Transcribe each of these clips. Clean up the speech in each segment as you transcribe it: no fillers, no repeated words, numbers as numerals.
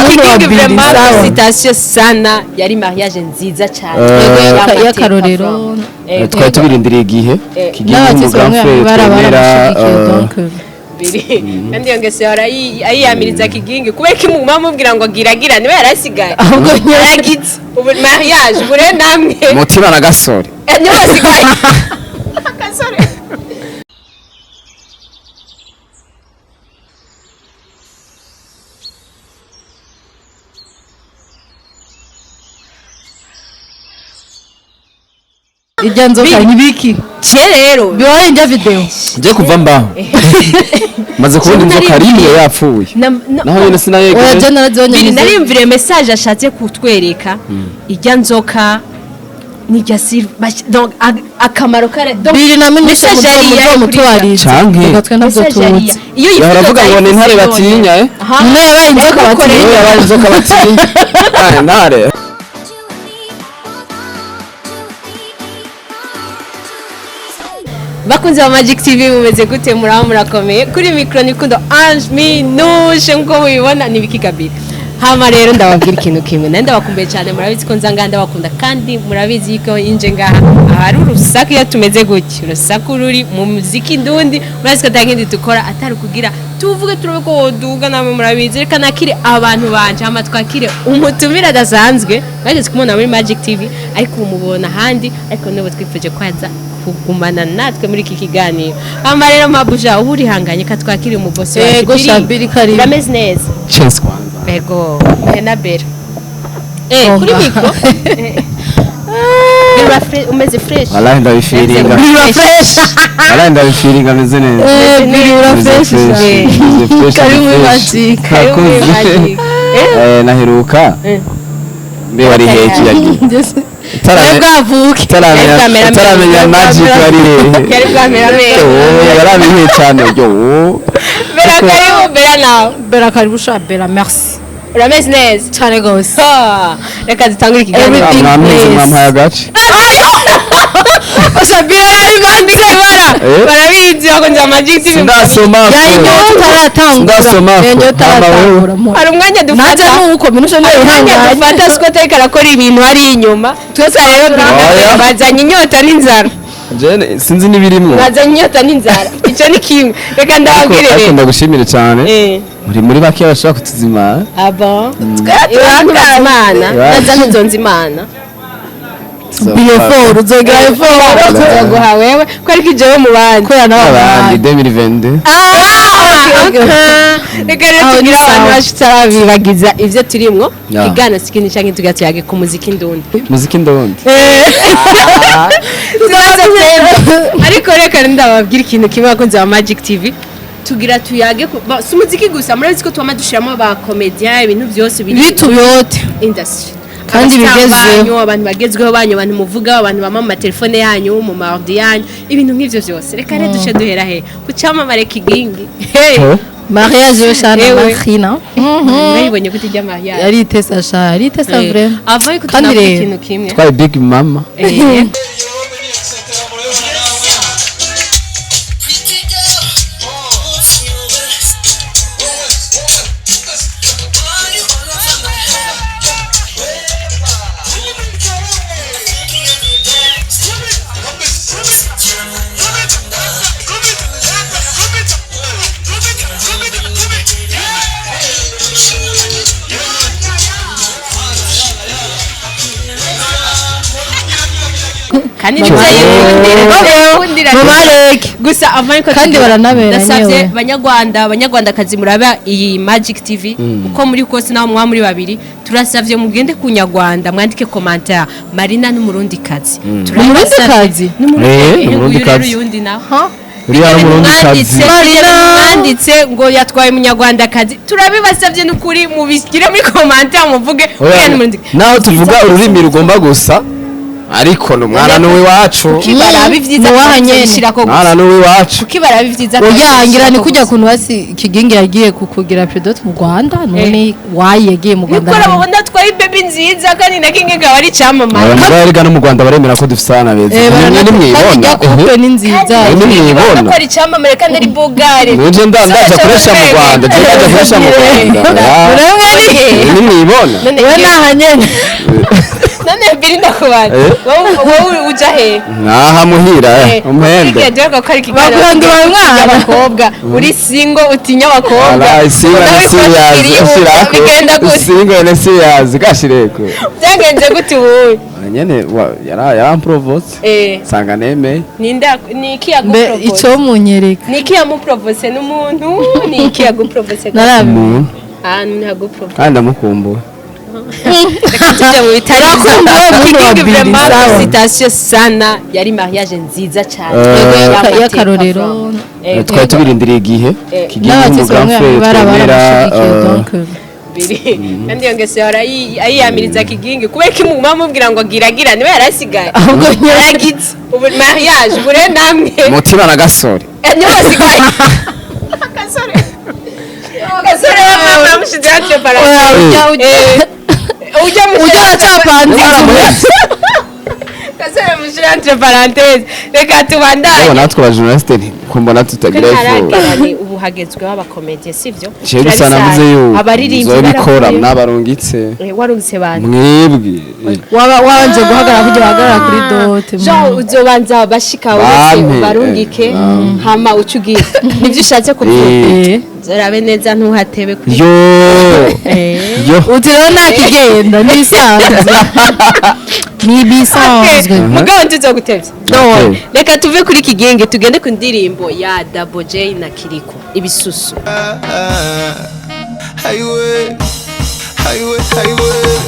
Umuhungu wa Kigingi Billy, vraiment sawa. Félicitations sana, yari mariage nziza cyane. Y'akarorero. Twari tubirindiriye igihe Kigingi N'abatutsi bamwe n'umugamfere bamwe twemera. baramushigikiye, donc Biri kandi iyo ngeso yahora ayiyamiriza Kigingi kubera ko imuguma mubwira ngo giragira niwe yarasigaye. Ahubwo nyine. Yaragize ubu mariage, ubu rero namwe Mutima na Gasore. Niwe basigaye Gasore. Irya nzoka ni biki? Cye rero. Bibaye njya video. Ngiye kuva mbaho maze kubona inzoka rimwe yapfuye, naho nyine Oya, sinayegereje. je narazibonye. Biri nariyumviriye message ashatse kutwereka ijya nzoka nijya donc akamaro kare donc Biri na minisha message yari muzo yari mutwarize. Canke. Reka twe ntabyo message yari tuzi. iyo yifuza. Yahora avuga ngo ni intare batinya, eh. Nyine yabaye inzoka Niyo batinya. yabaye inzoka batinya. Ah, intare. Bakunze ba Magic TV, mumeze gute? Muraho, murakomeye? Kuri micro ni Kundo Ange Minouche, nkuko mubibona ni biki kabiri. Hama rero ndababwira ikintu kimwe, nari ndabakumbuye cyane. Murabizi ko nza ngaha ndabakunda, kandi murabizi ko inje ngaha ahari urusaku. Iyo tumeze gutya, urusaku ruri mu muziki ndundi, murabizi ko atakindi dukora atari ukugira tuvuge turabe ko woduga. Namwe murabizi. Reka nakire abantu banje, hama twakire umutumire adasanzwe mwageze kumubona muri Magic TV, ariko ubu mubona ahandi, ariko n'ubu twifuje ko yaza kugumana natwe muri iki kiganiro. Hama rero mabuja, ubu urihanganye, ka twakire umubosi wacu. Yego, Biri. Shabiri, karibu. Urameze neza? Chance kwanza. Ego, na Bera. Kuri mikro. Bira umeze fresh. Wallahi ndabifiringa. Biri fresh. Wallahi ndabifiringa, ameze neza. Biri ura Ameze fresh. fresh, ameze fresh, Karibu muri fresh. Magic. Karibu muri Murakoze. Magic. Naheruka mbe wari hehe yagiye? Yari bwavuke. Yari bwamera Utaramenya amenyo. Magic wari hehe? Yari bwamera amenyo. Oh, yarabihe cyane yo. Bera, karibu Bera nawe. Bera, karibu sha Bera, merci. Urameze neza? Cyane gose. Ah, reka dutangure ikiganiro. Everything. Mwamwize Please. mwampaye agace. Shabiri Bandike bara. Eh? Barabizi bakunze Magic TV. Sindasoma. Yayinyoye utaratangura. Ndasoma ko. Yayinyoye utaratangura. Hari umwanya Nanjye dufata. nuko minushe niyo Hari umwanya ihanganye. dufata siko ariko arakora ibintu hari inyuma. Twese rero Oya. bazanye inyota n'inzara. Jene sinzi nibirimwo. Bazanye inyota n'inzara. Icyo ni kimwe. Reka ndababwire Ariko rero. ndagushimire cyane. Muri bake bashobora kutuzima. Abo. Iwanyu Imana. Iwacu. Naza ntuzonze Imana. Biye uzogera effort. Tuzoguha wewe ko ariko ijewe mu bandi. Kubera nawe Abandi 2022. Ah, okay, okay. Reka rero Aho ni tugire abantu sawa. bacu tutarabibagiza ivyo turimwo. Yeah. Ikiganiro sikindi canke tugira tuyage ku muziki ndundi. Muziki ndondi. Tuzaze twembi. Ariko reka ndababwira ikintu kimwe, abakunzi ba Magic TV. Tugira tuyage si umuziki gusa, murabizi ko twama dushiramo ba comedian, ibintu byose biri Bitu byote. industry. Kandi Abastar bigezweho. banyu, abantu bagezweho banyu, abantu muvuga, abantu bama mu matelefone yanyu, mu ma ordi yanyu, ibintu nk'ivyo byose. Reka rero duce duhera he ku cyamamare Kigingi. Hey. Mariage yo shana Ewe. Marina. Mwayibonye gute ijya mariage? Yari itesa sha, yari itesa vraiment. Avant yuko Kandi tunavuga rero. ikintu kimwe. Twaye Big Mama. Kandi nibyo yikundira, yikundira. Mubareke. Gusa avant yuko Kandi baranaberanye ndasavye we. banyarwanda, banyarwandakazi muraba iyi Magic TV, uko muri kose naho mwa muri babiri, turasavye mugende ku Nyarwanda mwandike commentaire Marina n'umurundi kazi. Umurundikazi? Eh, n'umurundikazi. Uyundi nawe. Uriya n'umurundi kazi. Marina mwanditse ngo yatwaye umunyarwandakazi, turabibasavye n'ukuri mubigire muri commentaire muvuge uriya n'umurundi. Naho tuvuga ururimi rugomba gusa, ariko ni umwana n'uw'iwacu. Kuki baraba ivyiza Muwaha nyene. kubishirako gusa? Umwana n'uw'iwacu. Kuki baraba ivyiza Oya, ngira ni kubishirako kujya gusa? kuntu basi Kigingi yagiye kukugira predote mu Rwanda, none wayi yagiye mu Rwanda. Niko babona twari baby nziza, kandi na Kingi akaba ari icyamamare. Aba mugabo erega no mu Rwanda baremera ko dufise abana beza. Eh, Nimwe barana- kandi nimwibona. ijya couple ni nziza. Nimwe nimwibona. Ko ari icyamamare kandi ari bogare. Nuje ndaza kuresha mu Rwanda, je ndaza kuresha mu Rwanda. Urabona ni Nimwe Ntibona. None We naha nyene. None biri ndakubana. Eh? Wowe uja he? Naha muhira umuhembe. Igihe duheruka gukora ikiganiro Bakurandura umwana. abakobwa uri single, utinya abakobwa. Ala, single Nawe ni serious. iri Shirako. bigenda gute? Single ni serious gashireko. Byagenze gute ubu? Nyene yaramprovose. Nsanga nemeye. Ninda ni iki Mbe yagupropose? ico munyereka. Ni iki yamupropose n'umuntu? Ni iki yagupropose? Narabi. Umuntu. Ah, ntiyaguproposa. Kandi ndamukumbuye. Reka tujye mu bitari. Urakumbuye umuntu wa Kigingi, Billy, vraiment sawa. félicitations sana, yari mariage nziza cyane. Eh, Y'akarorero. Twari tubirindiriye igihe kigiye N'abatutsi bamwe umugamfere bari twemera. baramushigikiye, donc. Biri kandi iyo ngeso yahora ayiyamiriza Kigingi, kubera ko imuguma mubwira ngo giragira niwe yarasigaye. Ahubwo nyine. Yaragize ubu mariage, ubu rero namwe Mutima na gasore. Niwe wasigaye, gasore, gasore wa mama yamushize hafi ya Oya, parasite. ujya ujya Ujya ujya aracapanze inzu. Gasore mushyira entre parenthèse, reka tubandanye. Yewe, natwe aba journaliste ko mbona tutagira ifu. Ntaragerane, ubu hagezweho abakomediye, sibyo? Jewe gusa navuze yuko abaririmbyi nzobikora baravuye. mwabarungitse. Warungitse bantu? Mwebwe. Waba wabanje guhagarara kugira uhagarara kuri dot. Jean, uzobanza bashika wese Bampe, ubarungike, hama uca ugiye, nibyo ushatse kuvuga? Eh. Zorabe neza, ntuhatebe kuri Yo yo. Uti rero ntakigenda, n'ibisanzwe, ni ibisanzwe. Mugabo ntuzogutevye. Okay. Reka tuve kuri Kigingi tugende ku ndirimbo ya Double J na Kiriko, Ibisusu. Highway, highway, highway.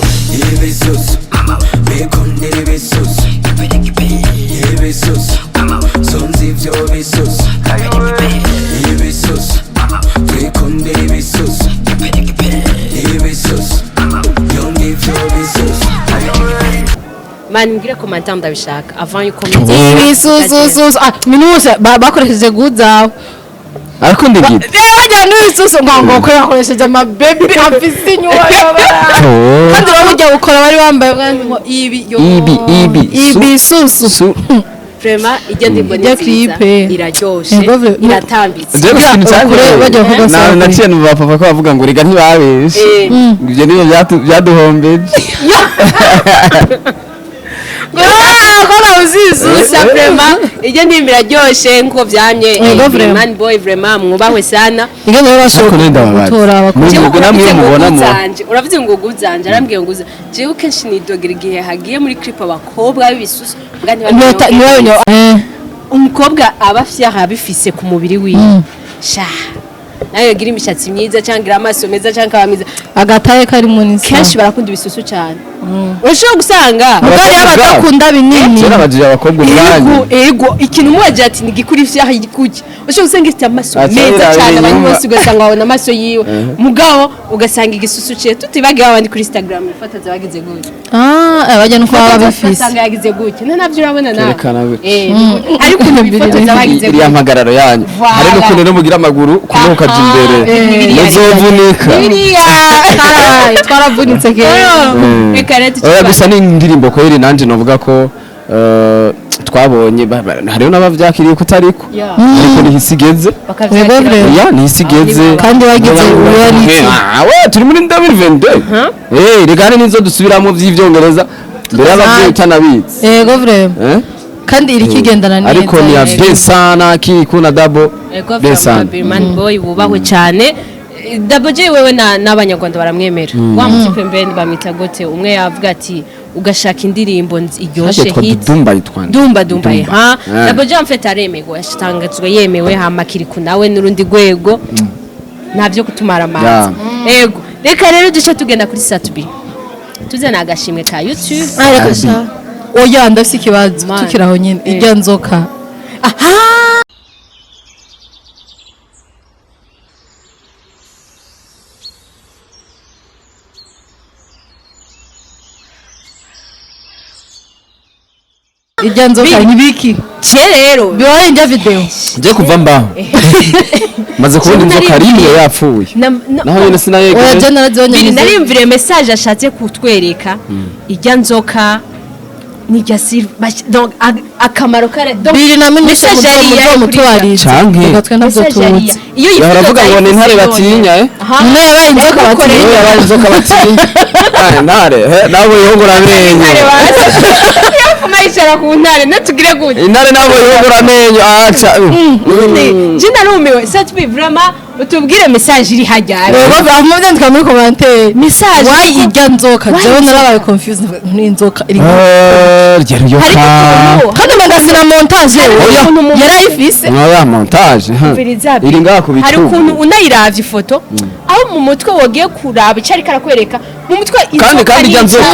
Ibisusu, bikundira ibisusu, ibisusu, sonze ivyo bisusu, ibisusu, twikundira ibisusu, ibisusu, yonga ivyo bisusu. Mani mbwire commentaire, ndabishaka avant yuko Ibisusususu, ah, minuse bakoresheje guzawe. Ariko ndigita. Rero bajya n'ibisusu ngo ko yakoresheje amabebi afise inyuma, kandi rero ujya gukora bari bambaye ngo ibi yo. Ibi, ibi, su. Ibisusu. Su. Vraiment ijya ndirimbo ni Ijya nziza, clip. iraryoshe, Yego, iratambitse. Jewe gusa ikintu Kure bajya kuvuga sawa. Naciye numva papa ko bavuga ngo rega ntibabeshe. Ibyo nibyo byaduhombeje. Kora uzizu. Gusa vraiment ijya ndirimbo iraryoshe nkuko vyamye. Yego, vraiment. Man boy, vraiment mwubahwe sana. Ingene rero Ariko bashobora nenda babaza. gutora abakobwa. Jewe Mwebwe namwe uravuze ngo mubona mu guzanje, uravuze ngo guzanje, arambwiye ngo uza jewe kenshi nidogera igihe hagiye muri clip abakobwa b'ibisusu mbwa ntibamenye. Niyo. Umukobwa aba fier abifise ku mubiri wiwe, sha nawe yagira imishatsi myiza cyangwa agira amaso meza cyangwa akaba mwiza. Agataye karimo n'isa. Kenshi barakunda ibisusu cyane, urashobora gusanga Mugabo yaba adakunda binini. Kera abajije abakobwa umwanya. Ego, ego, ikintu umubagira ati ni gikuri vyaha igikuki, ushobora gusanga ifite amaso Aca meza yirabira cyane, abantu inyuma. bose ugasanga babona amaso yiwe, mugabo ugasanga igisusu ciye. Tutibagiwe abandi kuri Instagram ifoto zabagize gutya. Ah, bajya nuko baba bafise. Ugasanga yagize gutya, nta navyo urabona nawe. Kerekana Ariko ukuntu bifotoza bagize iriya gutya. mpagararo yanyu. Voilà. Hari n'ukuntu rero mugira amaguru kumwe ukaja imbere, muzovunika. Biriya. Karabaye, twaravunitse kera. Reka rero Oya, gusa ni indirimbo kweri nanje novuga ko twabonye hariho n'abavyakiriye kutariko, ariko nihisigeze. Bakavyakira. Yego, vraiment. Ya, nihisigeze. Kandi bagize reality. Ah, we turi muri 2022. Reka hari n'izo dusubiramo vy'ivyongereza mbere y'abavyeyi utanabizi. Yego, vraiment. Eh? Kandi iri kigendana neza. Ariko ni ya besana Kirikou na Dabo. Ego. Besana. Man boy wubahwe cyane. Double J wewe na n'abanyarwanda baramwemera. Wa mutipe mbene bamwita gute? Umwe yavuga ati ugashaka indirimbo iryoshe, Yitwa hit. Dumba, yitwa nde? Dumba, Dumba, ha. Double J en fait aremerwa, yashitangazwe yemewe, hama Kirikou nawe n'urundi rwego, ntabyo kutumara amazi. Ego, reka rero duce tugenda kuri Sat-B, tuzana agashimwe ka YouTube. Ah, reka sha. Oya, ndafise ikibazo. Man. Tukiri aho nyine, irya nzoka. Aha. Irya nzoka ni biki? Ce rero Bibaye irya video. Je kuva mbaho maze kubona inzoka rimwe yapfuye, naho nyine Oya, sinayegereje. je narazibonye. Biri nariyumvire message ashatse kutwereka ijya nzoka. Ni rya silver donc akamaro kare, donc Biri na minisha message yari mu yari kuri mutwarize. Canke. Reka twe ntabyo message yari tuzi. iyo Baravuga ngo ni intare batinya, eh? None yabaye inzoka batinya. Iyo yabaye inzoka batinya. Ah, intare he, nawe yihogora amenyo. Yafuma yicara ku ntare natugire gute? Intare nawe yihogora amenyo aca. Je narumiwe. Sat-B, vraiment utubwire message iri hajya. Bamubyandika muri commentaire. Message. Why irya nzoka? Why Jewe inzoka? narabaye confused, ni inzoka iri Rya ruyoka. Hari kandi umenga na montage. Oya. Yarayifise. Oya, montage ha. Umviriza, Iri ngaha ku hari bitugu. ukuntu unayiravye ifoto aho mu mutwe wagiye kuraba icyo ariko arakwereka mu mutwe. Kandi kandi irya nzoka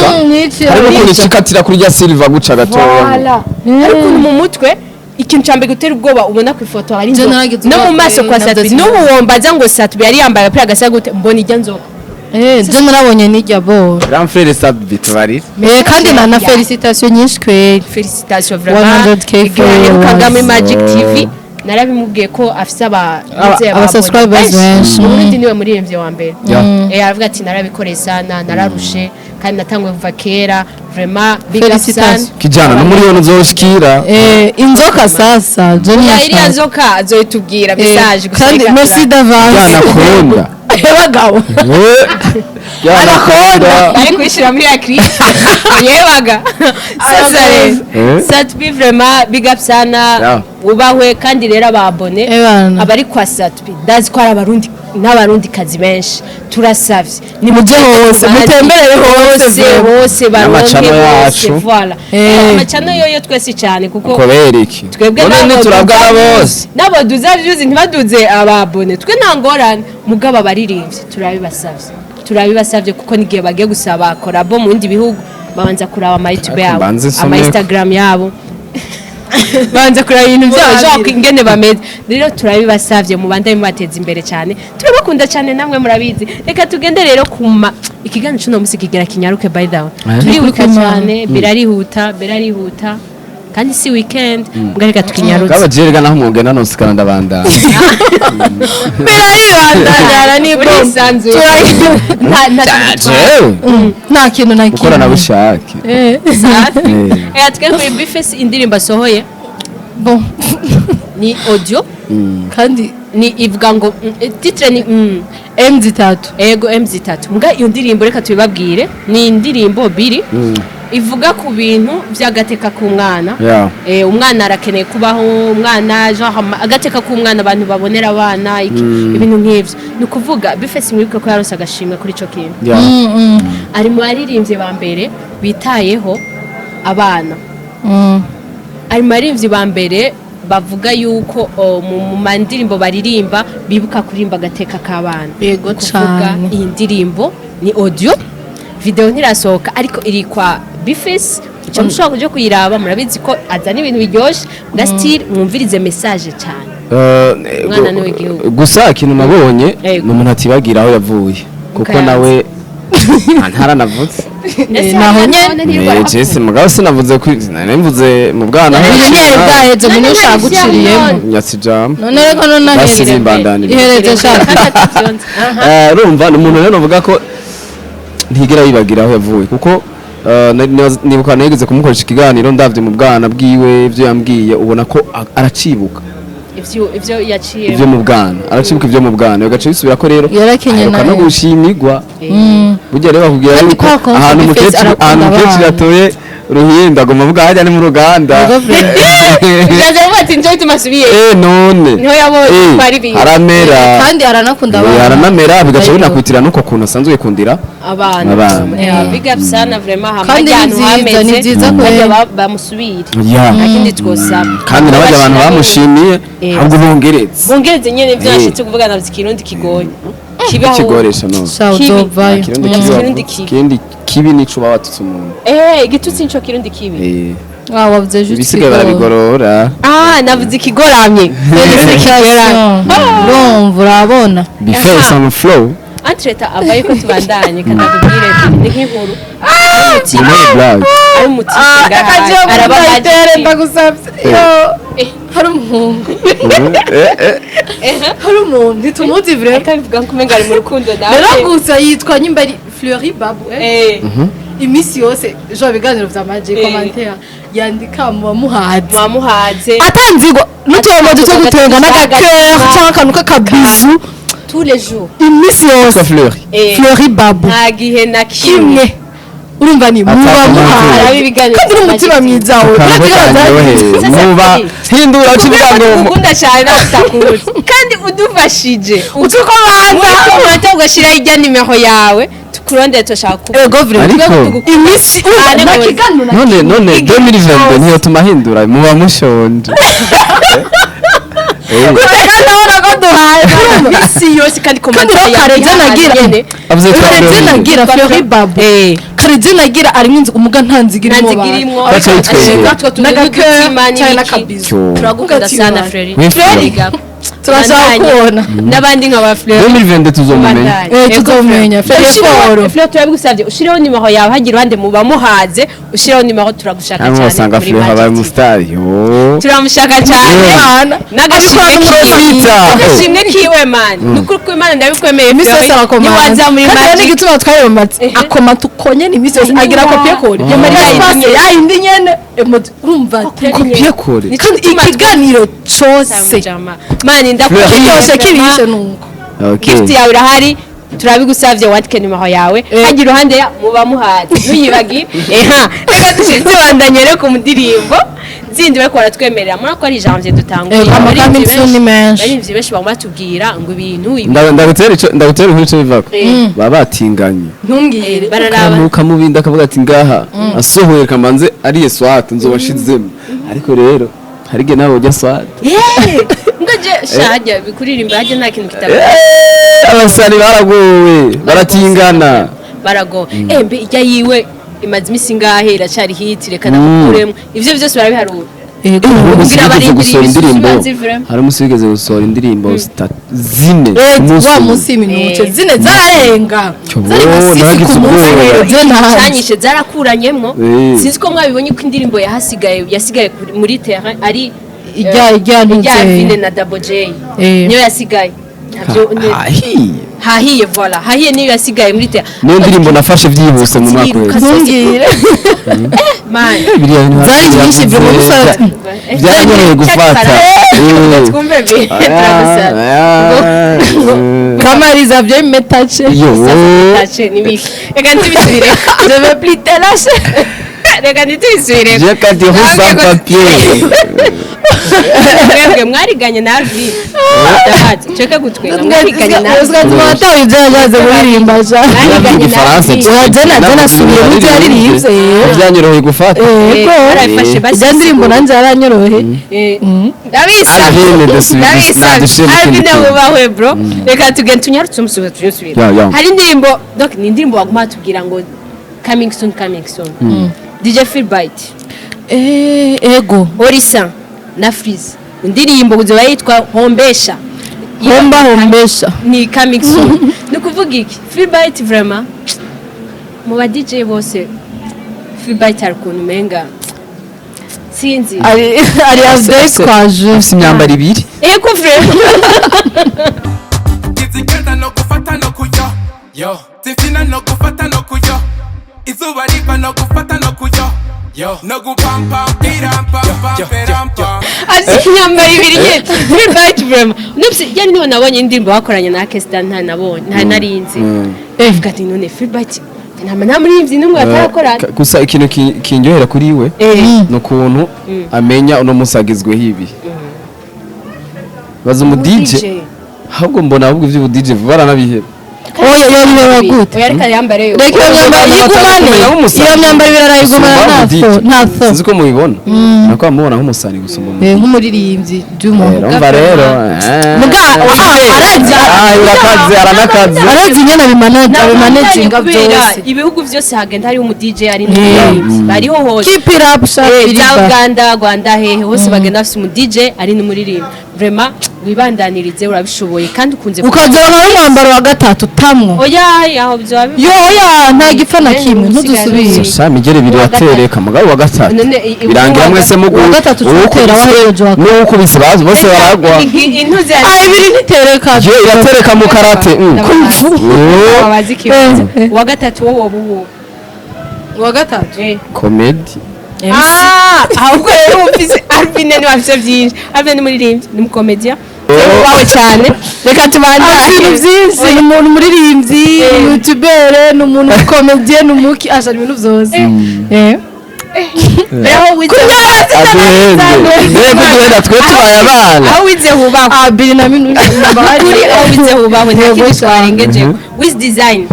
harimo ukuntu ishikatira kuri rya silver guca gatoya. Voilà. Hari ukuntu mu mutwe ikintu cya mbere gutera ubwoba ubona ku ifoto hari Je inzoka. naragize No mu ubwoba maso pe, kwa nabyo Sat-B sinzi. n'ubu wombaza ngo Sat-B yari yambaye agapira gasa gute, mbona ijya nzoka. Je narabonye n'irya bo. Grand frère Sat-B, tubarire. Kandi na félicitation nyinshi kweri. Félicitation vraiment. 100K Igihe yaherukaga muri followers. Magic TV narabimubwiye ko afise aba Aba subscribers benshi. Mu Burundi niwe muririmbyi wa mbere. Yeah. Aravuga ati narabikoreye sana, nararushe kandi natanguye kuva kera, vraiment big up sana. Félicitations. Kijana no miliyoni uzoshikira. Inzoka sasa je Oya, iriya ntiyashaka. nzoka azoyitubwira message gusa. Kandi reka merci d'avance. Jana kunda. Bagabo. Anakonda. Bari kuyishyira muri ya clip yebaga sasa rero. Sat-B, vraiment big up sana. Wubahwe. Kandi rero ababone Ebana. abari kwa Sat-B, ndazi ko ari Abarundi n'Abarundi kazi benshi, turasavye ni Muje hose, mutemberere hose, vraiment. hose baronke N'amacano hose yacu. Voilà. Amacano yoyo twese cyane kuko Kubera iki? Twebwe None nabo ntiturabwa na bose. Nabo duza views ntibaduze ababone, twe nta ngorane. Mugabo abaririmbyi turabibasavye, turabibasavye kuko n'igihe bagiye gusaba collabo mu bindi bihugu babanza kuraba ama YouTube Ariko yabo, mbanze nsome ama ko. Instagram yabo, banza kuraba ibintu byabo genre ingene bameze. Rero turabibasavye mubandanye mubateza imbere cyane, turabakunda cyane namwe murabizi. Reka tugende rero kuma ikiganiro cy'uno musi kigira kinyaruke. By the way, turihuta cyane, birarihuta, birarihuta kandi si weekend mbwa, reka tukinyarutse. Kaba jerega naho mwogenda nosikana ndabandana. Biraribandanyana ni bombe. Urisanzuye. Jewe Nta kintu na kimwe. gukorana bushake. Twe kuri B-Face, indirimbo asohoye Bon. ni audio. Kandi ni ivuga ngo titre ni M zitatu. Ego, M zitatu. Mbwa iyo ndirimbo reka tubibabwire, ni indirimbo biri ivuga ku bintu by'agateka k'umwana. Umwana arakeneye kubaho, umwana genre agateka k'umwana, abantu babonera abana ibintu nk'ivyo. Ni ukuvuga B-Face mwibuke ko yaronse agashimwe kuri ico kintu. Ari mu baririmbyi ba mbere bitayeho abana, ari mu baririmbyi ba mbere bavuga yuko mu mandirimbo baririmba bibuka kuririmba agateka k'abana. Yego. Kuvuga Cane. iyi ndirimbo ni audio, video ntirasohoka ariko iri kwa B-Face, uca mushobora kuja kuyiraba. Murabizi ko azana ibintu biryoshe na style, mwumvirize message cyane. Umwana ni w'igihugu. Gusa ikintu nabonye Yego. ni umuntu atibagira aho yavuye kuko Kayanza. nawe ntaranavutse. Ndetse Naho hariya nyene. nabone ntirirwa Jesse mugabo sinavuze ko mvuze mu bwana. Iyo ntiyari bwaheze mu None ushaka guciriyemo. Nyatsi jam. None reko none Basi ahereze. bimbandanira. Ihereze shaka. Kandi atavyonze. Aha. Urumva ni umuntu rero navuga ko ntigera yibagira aho yavuye kuko nibuka nigeze kumukoresha ikiganiro, ndavye mu bwana bwiwe ibyo yambwiye, ubona ko aracibuka. Ivyo yaciye. Ibyo mu bwana aracibuka, ibyo mu bwana bigaca bisubira ko rero Yarakenye aheruka no nawe. gushimirwa. Burya rero bakubwira Kandi yuko kwa konsa ahantu B-Face umukecuru arakunda ahantu umukecuru abana. atoye uruhinda agomba avuga hajya ni mu ruganda. Yego Byaje vuba ati njo bituma asubiye. None Niho yabonye ko ari ibintu. Aramera. Kandi aranakunda abana. Aranamera bigaca Yego. binakwitira n'uko kuntu asanzwe yikundira abana. Abana. Big up sana vraiment, hama Kandi hajya ni ahantu vyiza, ni hameze vyiza bajya kweri. bamusubire. Ya. Nta kindi twosaba. Kandi nabajya abantu bamushimiye ahubwo bongeretse. Bongereze nyene ivyo nashatse kuvuga, navyo ikirundi kigoye kibaho. Kigoresha none. Sha Kibi. uzovayo. Kirundi Mm. kibi Kirundi wavuze. kibi. Kirundi kibi nico uba watutse umuntu. Igitutsi nico kirundi kibi. Ah, wavuze juste Ibisigaye ikigori. barabigorora. Ah, navuze ikigoramye. Félicitations. Urumva urabona. B-Face on the flow. Entreta abaye ko tubandanye kanakubwire ni nk'inkuru. Ni muri blague. Ari umutipe ngaha araba magic. Ndagusabye. Hari umuhungu. Hari umuntu ntitumuzi vraiment. Reka bivuga ko umenga ari mu rukundo nawe. Rero gusa yitwa nyimba ari Fleury Babu. Iminsi yose jo ibiganiro vya Magic, commentaire yandika muba muhaze. Mwamuhaze. Atanzigwa n'utubomo duto gutenga n'agakere cyangwa akantu k'akabizu. Tous les jours. Iminsi yose. Yitwa Fleury. Fleury Babu. Nta gihe na kimwe. Kimwe urumva ni muba Ataka muhaze Araba ibiganiro kandi vya n'umutima Magic. mwiza we. Akantu kanyoheye. Sasa Muba hindura uca kubera ko ibiganiro tugukunda cyane nawe tutakuzi kandi udufashije utuko muri banza commentaire ugashyiraho ijya nimero yawe, tukurondere, turashaka kuba ego vrai. Ariko- Iminsi urumva Ane nta muzi. kiganiro na None 2022 niyo tumahindura muba mushonje. Kandi ndabona ko duhaye Iminsi yose kandi kandi rero Karenze nagira Avuze ko Karenze Fleury. nagira Fleury Babu, Karenze nagira arimo inzu umuga nta nziga irimo. Nta nziga irimo. Baca yitwegera. N'agakere cyangwa n'akabizu. Cyo. Turagukunda sana Fleury. Oui, Fleury. Turashaka kubona N'abandi nka ba Fleury. 2022 tuzomumenya. Eh, tuzomenya Fleury Foro. Fleury, turabigusabye ushireho nimero yawe, hagira iruhande muba muhaze, ushireho nimero, turagushaka Hano cyane wasanga muri Fleury abaye Magic. umusitari yo. Turamushaka cyane. Imana. N'agashimwe Abikora kiwe. n'umurozi. Agashimwe kiwe man, ni ukuri ko Imana ndabikwemeye. Iminsi yose Fleury, arakomanda. niwaza muri Kandi rero Magic n'igituma twayomatse akomata uko nyene iminsi yose agira copier-coller Yindi. ya yindi nyene emoji urumva. Copier-coller. Kandi ikiganiro cose Mani ndakunda. kiryoshe kibishe nuko. Okay. Gift yawe irahari, turabigusavye wandike nimero yawe, hagira iruhande ya muba muhaze, ntuyibagire. Eha, reka tubandanye rero ku ndirimbo zindi bariko baratwemerera muri ko ari janvier dutanguye. Ama Abaririmbyi coming soon ni menshi. Abaririmbyi benshi baguma batubwira ngo ibintu ibi. Ndagutera ico, ndagutera inkuru ico bivako. Baba batinganye. Ntumbwire. Bararaba. Kamuka mubindi akavuga ati ngaha asohoye kamanze ariye swat nzoba nshizemo, ariko rero hari igihe nawe ujya swat. Ngo je shajya bikuririmba hajya nta kintu kitaba. Abasani baragowe, baratingana. Barago mbe ijya yiwe imaze imisi ingahe iracari hit, reka namukuremo, ivyo byose barabiharura. Ego. Hari umunsi Kugira wigeze abarindiriye gusohora ibisusu indirimbo bazi vraiment. Hari umunsi wigeze gusohora indirimbo zine ku munsi Wa umwe. munsi y'iminute zine zararenga. Cyo, Zari nka sisi nagize ku munsi ubwoba. rero je ntazi. Canyishe zarakuranyemwo. Sinzi ko mwabibonye ko indirimbo yahasigaye yasigaye muri terrain ari Ijya ijya ntuze. Vine na Double J. Niyo yasigaye. Ntabyo Ahiye. Hahiye, voilà, hahiye niyo yasigaye muri terrain. Niyo ndirimbo nafashe byihuse mu mwaka Ziriruka uheze. Ntumbwire. Man. Biriya bintu Zari nyinshi yavuze, vraiment gusa. Byaranyoroheye gufata. Twumve bi turagusaba. Kamariza vyo metache. Yo. Tache nibiki, reka ntibisubire. Je vais plus te lâcher. Reka ntitubisubire. J'ai quatre euros sans papier. Mwebwe mwariganye na Alvin, ndabazi ceka gutwenga, mwariganye na Alvin. Twatawe ibyo yajaze kuririmba ja. Mwariganye na Igifaransa. Alvin. Oya, jena nasubiye mu byo yaririmbye. Byanyoroheye gufata. Ego. Barabifashe basi. Ijya ndirimbo nanjye yaranyorohe. Ndabisabye. Alvin, Ndabisabye. nadusubire mu kindi Alvin kintu. wubahwe bro, reka tugende tunyarutse umusubizo tuyusubire. Ya, ya. Hari indirimbo, donc ni indirimbo baguma batubwira ngo coming soon, coming soon, DJ Philbite. Ego. Orisa na Freeze, indirimbo kuzoba yitwa Hombesha. Homba hombesha. Ni coming soon, ni ukuvuga iki? Philbite vraiment mu ba DJ bose, Philbite hari ukuntu umenga sinzi. Ari update kwaje. Afise imyambaro ibiri. Ego vraiment. Zigenda no gufata no kuyo yo, zifina no gufata no kuyo, izuba riva no gufata no kuyo yo, no gupampa pirampampa. Azi imyambaro ibiri nyine Philbite vraiment. Nubse yani niho nabonye indirimbo bakoranye na Kestan, nta nabonye nta narinzi. Vuga ati none Philbite nta muririmbyi n'umwe batarakorana. Gusa ikintu kindyohera kuri we ni ukuntu amenya uno munsi agezweho ibi baza umu DJ, ahubwo mbona ahubwo iby'ubu DJ baranabiheba. Oya, yo gute? Oya, reka yambare yo. Reka iyo myambaro yigumane. Iyo myambaro ibirarayigumana nta nta tho. Sinzi ko mubibona, nako bamubona nk'umusani gusumba umu Nk'umuririmbyi by'umuntu. Urumva rero Muga arazi. Urakaze, aranakaze. Arazi nyene abimanaginga Kubera byose. ibihugu byose hagenda hariho umu DJ ari n'umuririmbyi, bariho hose. Keep it up. Za Shafiriba. Uganda, Rwanda, hehe hose bagenda bafise umu DJ ari n'umuririmbyi. Vraiment wibandanirize, urabishoboye kandi ukunze. Ukazoronka n'umwambaro wa gatatu tamwo. Oya, aho byoba Yo oya, nta gipfa na kimwe, ntudusubire. Sha migere ibiri yatereka mugabo wa gatatu None birangira mwese mugu Uwa gatatu turatera wahereje uwa kane. n'uwukubise bazi bose baragwa. Intuzi. Ah, ibiri ntitereka. Je iratereka mu karate. Babazi ikibazo, uwa gatatu wowe woba uwo. Uwa gatatu. Comedy. Ah, ahubwo rero ufise Alvin ni wafise byinshi. Alvin ni muririmbyi, ni umukomedia. Wawe cyane. Reka tubandanye. Ibintu byinshi, ni umuntu umuririmbyi, youtubere, ni umuntu umukomediye, ni umuki, asha ibintu byose. Eh. Aho wize Aduhende mbere kuduhenda, twe tubaye abana. Aho wize hubahwe. Ah, Biri na Minuje. Kuri aho wize hubahwe, nta Yego kintu cyane. twarengeje. Wiz Design.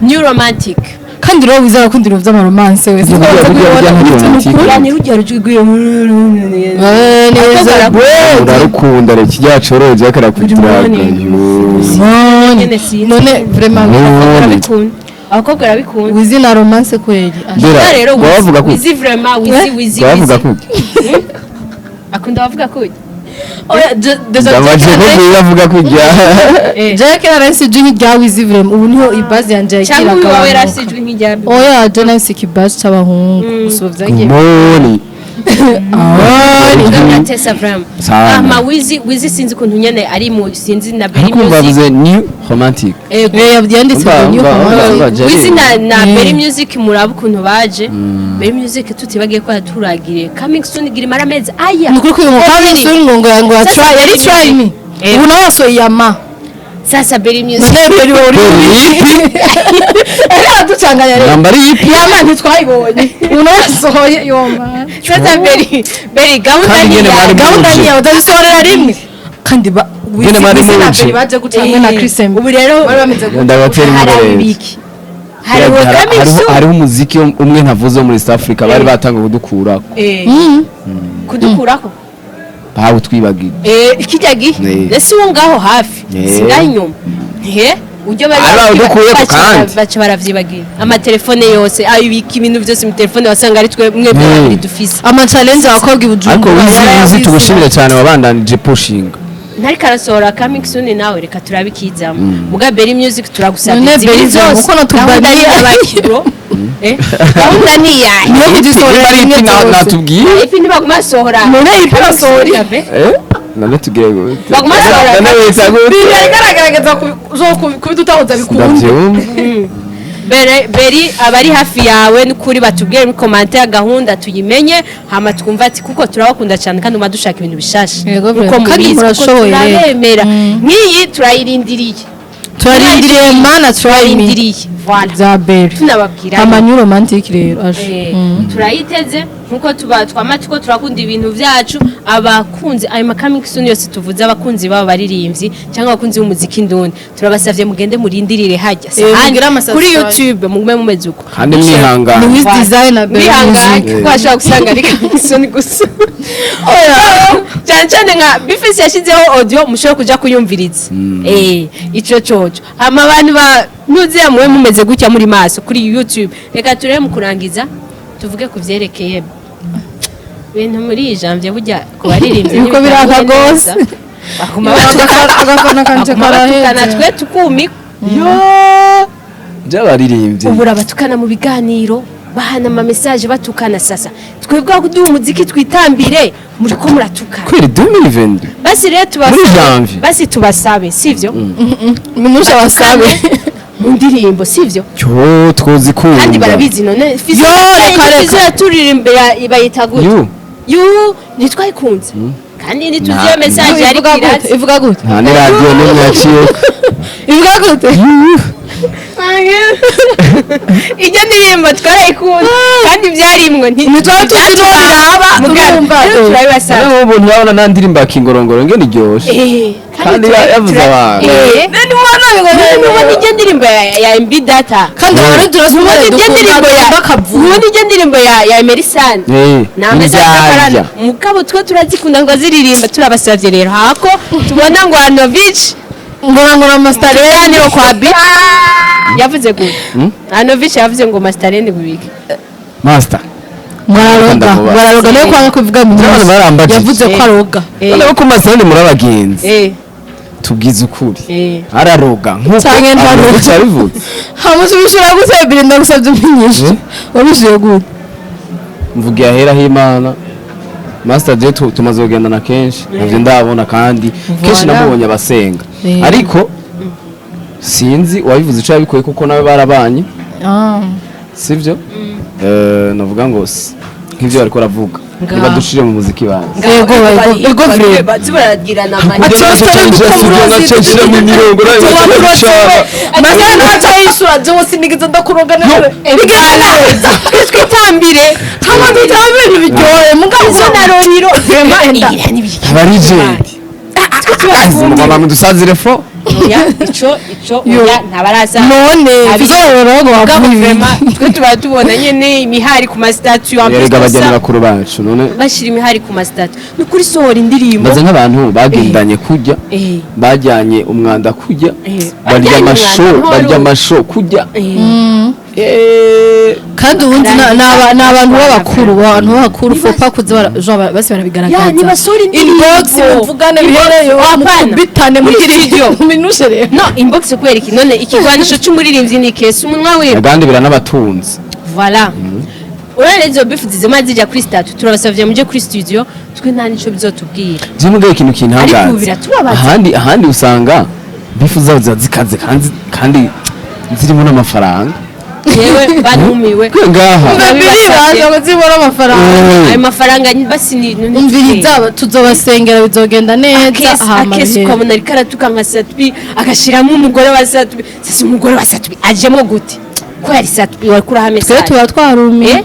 New Romantic. Kandi rero wizera akunda ibintu by'amaromance wese. Burya ni romantic. Yani rujya rujwi. Eh, neza. Urarukunda reka kijya coroje akarakutiraga. Nyene sinzi. None vraiment Barabikunda. Abakobwa barabikunda. Wizi na romance kweli. Bera, Rero bavuga ko Wizi vraiment Wizi Wizi. Bavuga Wizi. ko Akunda bavuga ko Oya, déjà ndamaje ko bavuga kujya. Jack yarahise ijwi rya Wizi vraiment, ubu niho ibaze yanje Cyangwa yagira uyu wawe akagabanuka. yarafise ijwi nk'irya Oya, je nahise ikibazo c'abahungu gusa ubu vyagiye. Moni. Ndatesa vraiment. Sana. Ama Wizi Wizi sinzi ukuntu nyene ari mu sinzi na Berry Ariko Music. bavuze new romantic. Ego. Eh, yanditse ngo new Umva, romance. Jerry. Wizi na Berry Music, muraba ukuntu baje. Berry Music tutibagiye ko yaturagiriye. Coming soon gira imara amezi aya. Ni ukuri ko uyu mukobwa Abiri. ngo ya Sasa try yari Berry try Music. me. Ubu nawe wasohoye yama. Sasa Berry Music. None Berry uri araducanganya rero. Namba ari ipi? Yama ntitwayibonye, ubu nawe wasohoye yoma. Sasa Berry Berry gahunda Kandi ni nyene ya mwari Gahunda muje. ni yawe utazisohorera rimwe kandi ba Nyene mwari Wizi na muje. Berry baje guca hamwe na Chris M. Ubu rero bari bameze gutya. Ndabatera hari imbere. ibiki. Hari coming soon. Hariho umuziki umwe ntavuze wo muri South Africa bari batanga kudukurako. Kudukurako. Bawe twibagiye. Kijya gihe. Nese uwo ngaho hafi. Singaho inyuma. He? Ujyo bari Ari bawudukuyeko kandi. Baca baravyibagira. Amatelefone yose, ayibika ibintu byose mu telefone wasanga ari twe mwebwe babiri dufise. Ama challenge abakobwa i Ariko Bujumbura. Wizi Wizi tugushimire cyane, wabandanije pushinga. Ntariko arasohora coming soon nawe, reka turabikizamo. Muga Berry Music turagusabye None zibiri Berry zose. uko natubaniye. Gahunda ni iy'abaki, bro? Gahunda ni iyahe? Niyo kugisohorera Niba ari rimwe ipi zose. natubwiye. Ipi ntibaguma basohora. None ipi basohora? Eh, none tugire gute? Baguma basohora. None wita gute? Yariko aragerageza kubidutahuza bikunde. Ndabyumva. Beri abari hafi yawe n'ukuri batubwire muri commentaire gahunda tuyimenye, hama twumva ati kuko turabakunda cyane kandi uma dushaka ibintu bishasha. Yego, Uko kandi mubizi, kuko murashoboye. turabemera. Nk'iyi turayirindiriye. Turarindiriye mana try me. Turayirindiriye, voilà. Za Berry. Tunababwira Ama new romantic rero aje. Turayiteze nkuko tuba twama tuko turakunda ibintu byacu. Abakunzi ayo ma coming soon yose tuvuze, abakunzi baba baririmbyi cyangwa abakunzi b'umuziki ndundi, turabasavye mugende murindirire hajya Mugire Sahani, ama kuri subscribe. YouTube mugume mumeze uko. Kandi mwihangana. Ni Wiz Design na Berry Mwihangane, Music. kuko hashobora gusanga ari coming soon gusa, cyane cyane nka Bifisi yashyizeho audio mushobora kuja kuyumviriza. Ico coco hama abantu ba nuziya muwe mumeze gutya muri maso kuri YouTube. Reka turebe mu kurangiza tuvuge ku vyerekeye ibintu muri iyi janvier. Burya ku baririmbyi Yuko biraka gose. Baguma Agafana kanje baguma batukana, karaheze. twe tukumikwa. Yo, by'abaririmbyi. Ubu urabatukana mu biganiro, bahana ama message batukana. Sasa twebwe aho kuduha umuziki twitambire, muri ko muratukana. Kweri 2022. Basi rero Muri tubasabe. janvier. Basi tubasabe, sivyo? Minusha basabe. Mu ndirimbo, sivyo? Cyo twozikunda. Kandi barabizi none Fizo. Yo, reka, reka. Fizo yaturirimbe bayita gute? Yu. Yu ntitwayikunze kandi ntituzi iyo message yari Ivuga gute? kirazi. Ivuga gute? Nta n'iradiyo n'imwe yaciye. Ivuga gute? Ijya ndirimbo twarayikunda kandi byarimwe. Ntitwari tuzi n'uwo biraba, turumva. Turabibasaba. Noneho ubu nturabona nta ndirimbo ya Kingorongoro ngene iryoshe. Kandi yavuze abantu. None ubona Nubona ijya ndirimbo ya MB Data. Kandi abantu turasumba. Nubona ijya ndirimbo ya bakavuga. Nubona ijya ndirimbo ya Emerisane. Ni Message indyarya. akarana mugabo twe turazikunda ngo ziririmba. Turabasavye rero hako tubona ngo Anovich Ngora ngora master. Ibiganiro kwa B yavuze gute? Anovich yavuze ngo Masterene gubike. Master. Ngararoga. Ndamubaza. Ngararoga niyo kwanga kuvuga mu Ndabona barambajije. Yavuze ko aroga. Noneho ko Master ni muri abagenzi. Tubwize ukuri. Araroga nkuko Canke ntaroga. Anovich yabivuze. Hamusubishura gute biri? Ndagusabye umenyeshe. Wabishuye gute? Mvugiye ahera h'Imana. Master je tumaze kugendana kenshi, navyo ndabona kandi kenshi namubonye abasenga. Ariko sinzi uwabivuze ico yabikuye kuko nawe barabanye. Ah. Sivyo? Navuga ngo nk'ivyo bariko baravuga, Ngaho. niba dushire mu muziki banze. Ego, ego, ego, vrai. Baragirana amani. Mu mirongo. Maze ntaca yishura, jewe sinigeze ndakuroga neza, bigenda neza. Twitambire. Hama dutamba ibintu biryohe mugabo. Izo na Rohiro vraiment igira n'ibiki. Aba legend mugomba mudusazire fo. Oya, ico oya, ntabaraza. None tuzorora ngo Mugabo bavuye. vraiment twe tuba tubona nyene imihari ku ma statut en plus. Erega bajya Gusa bakuru bacu none. Bashira imihari ku ma statut, ni ukuri sohora indirimbo. Maze nk'abantu bagendanye kurya, bajyanye umwanda kurya, barya Bajyanye amasho, umwanda, barya ntwari. amasho kurya. Kandi ubundi ni abantu b'abakuru, abantu b'abakuru faut pas kuza genre basi Ya, barabigaragaza. Nibasohora indirimbo. Inbox muvugane bihereyo. Hapana. Mukubitane. Muri Mugire studio. minushe rero. No inbox, kubera iki none ikigwanisho c'umuririmbyi ni kesi umunwa wiwe? Kandi biranabatunze. Voilà, urabona izo beef zizima zijya kuri statut, turabasavye muje kuri studio, twe nta nico bizotubwira. Je mugaye ikintu Ariko ubu kintangaza, biratubabaza. ahandi usanga beef zabo ziba zikaze kandi zirimo n'amafaranga. Yewe, banumiwe. Kwe ngaha. Biribaza ngo zibone amafaranga. Ayo mafaranga basi ni Umviriza, tuzobasengera bizogenda neza. Akesi Hama akesi bihere. Ukabona ariko aratuka nka Sat-B, agashiramo umugore wa Sat-B. Sasa umugore wa Sat-B ajemo gute ko yari Sat-B wari kuraha Twe message? tuba twarumiye.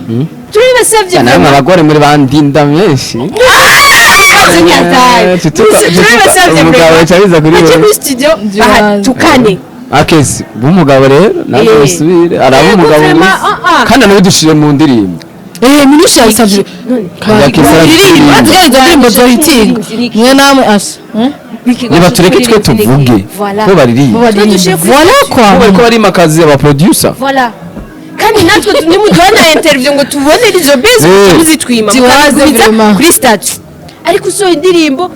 Turabibasavye. Namwe abagore muri bandinda menshi. Turabibasavye. Umugabo yaca abiza kuri Baje wewe. kuri studio bahatukane. Akesi b'umugabo rero nawe usubire araba Yego, umugabo vraiment, mwiza. Kandi nawe dushire mu ndirimbo. Minushe yabisavye. None Kandi Akesi Iririmba arabishima. izo ndirimbo zohitinga mwe namwe asha. Niba tureke twe tuvuge Voilà. ko baririmba. Twe kuri Voilà quoi. Ko bariko barimakaza aba producer. Voilà. Kandi natwe nimuduha na interview ngo tubone izo base, muzitwima Ziwaze mukazubiza vraiment. kuri statut, ariko usohoye indirimbo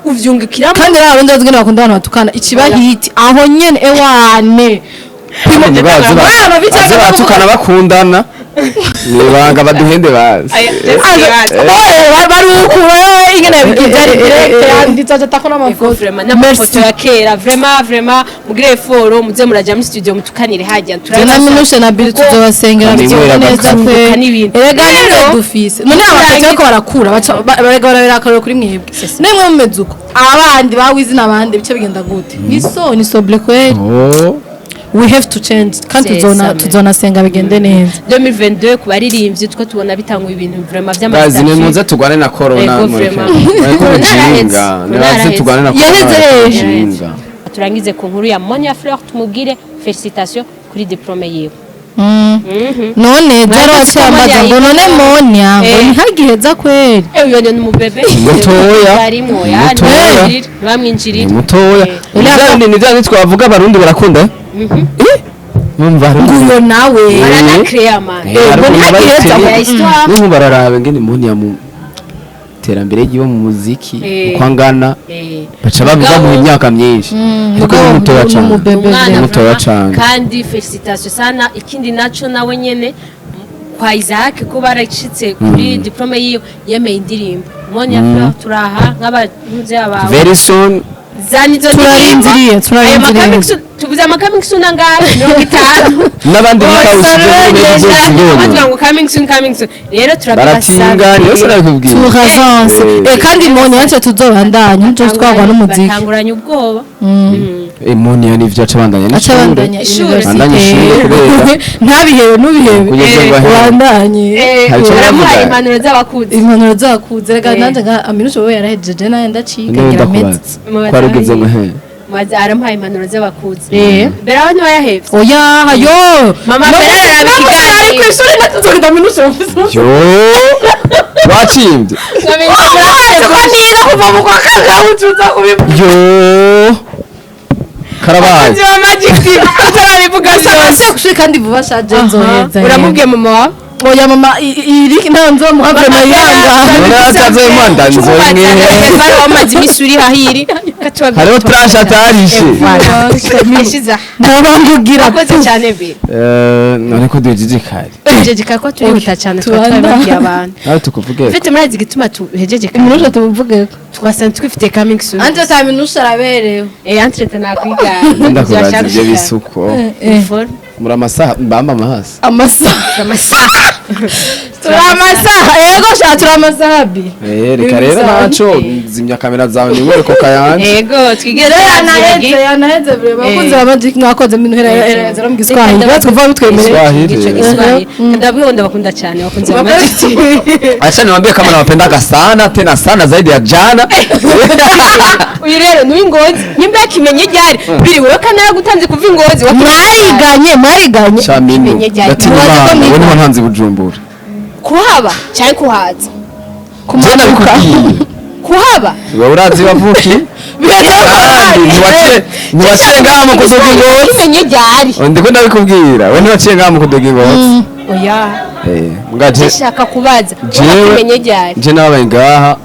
uvyungukiramo. Kandi rero abarundi bazigena bakunda abantu batukana, ikiba hit aho nyene ewane. Baze Bana, bicaye baze batukana bakundana nibanga baduhende bazi. Oye, barukura ingene yabigize ari direct yanditse atako n'amafoto. Vraiment, n'amafoto ya kera, vraiment, vraiment mugire effort, muze muraja muri studio mutukanire hajya. Jena Minushe na Bill tuzobasengera Kandi bizogenda mwera neza bakazunguka pe. n'ibintu. Erega Rero, nibyo dufise none abatatu bariko barakura barega barabera akarorero kuri mwebwe nemwe mumeze uko, abandi bawizi n'abandi bice bigenda gute? Ni so ni sobre kweli. Oh. We have to change kandi C'est tuzona ça, man. tuzonasenga bigende neza. 2022 ku baririmbyi two tubona bitangwa ibintu vraiment Bazi ni vy'amasitatu. muze tugwane na corona. Ego, Mureke. vraiment. Mureke Corona ubujinga. yaraheze. Nibaze Corona tugwane na corona. Yaheze Mureke hehe? ubujinga. Turangize ku nkuru ya Monia Fleur, tumubwire félicitations kuri diplôme yiwe. None jaro Murakoze ko wacyambaza Monia ngo none yiga. Monia ngo ntihagiheza kweli. Uyo ni umubebe. Mutoya. Arimwo ya Mutoya. ntibamwinjirire. Ni mutoya. Ni bya bindi twavuga abarundi barakunda, eh numva hari Nguyo nawe. Baranakrea man. Hari ngo ukuntu ntihagiheza bayiteye. ya histoire. N'ubu bararaba ngene Monia mu terambere ryiwe mu muziki uko angana, baca babiva mu myaka myinshi, ariko ni mutoya Ni cyane. umubebe. Umwana Mutoya vraiment, cane. kandi félicitations sana. Ikindi naco, nawe nyene kwa Isaac ko baracitse kuri diplôme yiwe, yemeye indirimbo Monia Fleur, turaha nk'abanuze abawe. Very soon. Zana izo ndirimbo. Turarindiriye, Ayo turarindiriye. ma coming soon, tubuze ama coming soon angahe? 50. N'abandi Bavuga bikawusize ngo coming soon, coming soon, rero baratinga niyo turabibasabye. sinabikubwiye. Turazanse. Kandi Monia natwe tuzobandanya nje twagwa n'umuziki. Batanguranye ubwoba. Monia nivyo aca abandanya n'ishure. Acabandanya Ishure. Bandanya ishure kubera ntabihebe, ntubihebe. Kugeza ngo ahere. Ubandanye. Hari icyo Baramuhaye bavuga. impanuro z'abakuzi. Impanuro zakuze reka nanjye nka Aminushe wowe yarahejeje nawe ndaciga None ngira meze. ndakubaza ko warugeze ngo he? Maze aramuhaye impanuro z'abakuzi mbere aho ntiwayahevye. Oya yo. Mama Bella araraba ikiganiro. Ari ku ishuri natuzogenda Aminushe. Yo, wacimbye. Ko niga kuva mu kwa kangahe ucuza kubivuga? Yo, karabaye. Wa Magic TV utarabivuga Ase kushuri kandi vuba shaje nzoheza. Uramubwiye mama wawe? Oya mama, iri nta nzomuha vraiment yanga. None atazoyimwanda nzoyimwihe? Wamaze iminsi uri hahiri. Hariho tranche atarishe. Yashize aha. Ntabambugira. Wakoze cyane be. None ko duhejeje kare? Tuhejeje kare ko turihuta cyane, tuba twabibabwiye abantu. Nawe tukuvuge. Mfite murazi igituma tuhejeje kare? Minushe tumuvuge. Twasanga twifite coming soon. Anje ta Minushe araberewe. Entre nakwigana. Ndakubaza ibyo bisuko. Uniforme. Muri amasaha mbamba amahasi. Amasaha. Amasaha. Turi amasaha, yego sha, turi amasaha bi. Eh, reka rero ntaco, zimya kamera zawe niwere ko kayanje. Yego, twigeze. Rero yanaheze, yanaheze vraiment. Abakunzi ba Magic, mwakoze ibintu hera mu Giswahili batwumva bitwemereye. Kiswahili. Ico Giswahili ndabwiye, ndabakunda cyane abakunzi ba Magic. Acha niwaambie kama nawapendaga sana tena sana zaidi ya jana. Uyu rero ni uw'Ingozi, nimba yakimenye ryari biri wowe kandi yaragutanze kuva Ingozi. Mwariganye, mwariganye. Shaminu. Kimenye ryari. Ndatinya Mubaze ko Imana, mwiganye. we niho ntanze Bujumbura. Kuhaba cyangwa kuhaza? Je nabikubwiye. Kuhaba. Wewe urazi wavuki? Kandi ntiwaciye ngaha mu kuduga Ingozi. Kimenye ryari? Ndiko ndabikubwira, we ntiwaciye ngaha mu kuduga Ingozi. Oya. Eh, mbwa je Ndashaka kubaza. Jewe Wakimenye ryari? je nabaye ngaha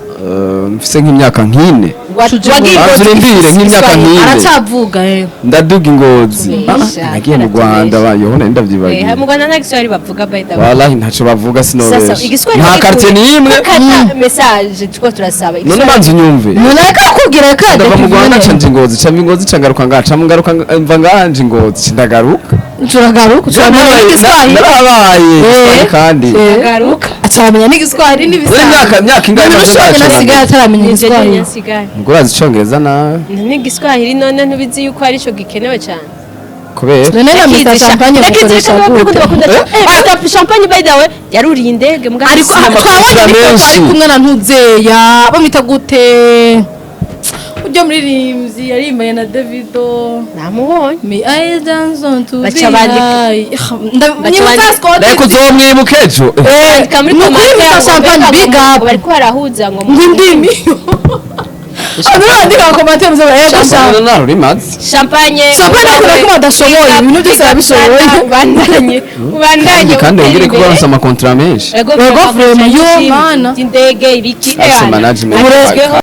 mfise nk'imyaka nk'ine. Wagiye Banza urindire nk'imyaka nk'ine. Aracyavuga eh. Ndaduga Ingozi. Tubesha, Ah, nagiye mu Rwanda bayoho nari ndavyibagiye. Mu Rwanda nta Giswahili bavuga, by the way. Wallahi ntaco bavuga. Sasa Sinobesha. Igiswahili Nta quartier n'imwe. Kata message tuko turasaba. None banza unyumve. Umuntu ariko akubwira ko Ndava mu Rwanda nca nja Ingozi, ca mva Ingozi ca ngaruka ngaha, ca ngaruka mva ngaha nja Ingozi, ca ndagaruka. Turagaruka, turamenya n'Igiswahili. Narabaye Igiswahili kandi. Garuka. Acaramenya n'Igiswahili Uri n'ibisanzwe. imyaka ingahe Umuntu maze ushobora ndacura? asigaye ataramenya Igiswahili. Nsigaye Ubwo urazi Icongereza nawe? n'igiswahili, none ntubizi yuko arico gikenewe cyane? Kubera None na Mr Champagne mukoresha gute? Mr Champagne, by the way, yaruriye indege mbwa. Ariko twabonye Amakosa n'ifoto menshi. ari kumwe na Ntuzeya, bamwita gute, ujya muririmbyi yarimbanye na Davido? Namubonye. Me I dance on to Baca be high. Baca bandika. Reka uzomwibuka ejo. Bandika muri Ni ukuri commentaire Mr ngo Champagne, mbega big ngo up. bariko barahuza ngo Ngo indimi, abantu bandika commentaire muze yego sha. Narurimaze. Champagne. Champagne akora ko badashoboye ibintu byose, arabishoboye. Ubandanye, ubandanye. Kandi wongere kuba baronse amakontra menshi. Ego. Ego, vraiment, yo, mana. Indege ibiki. Afise management. Urezweho.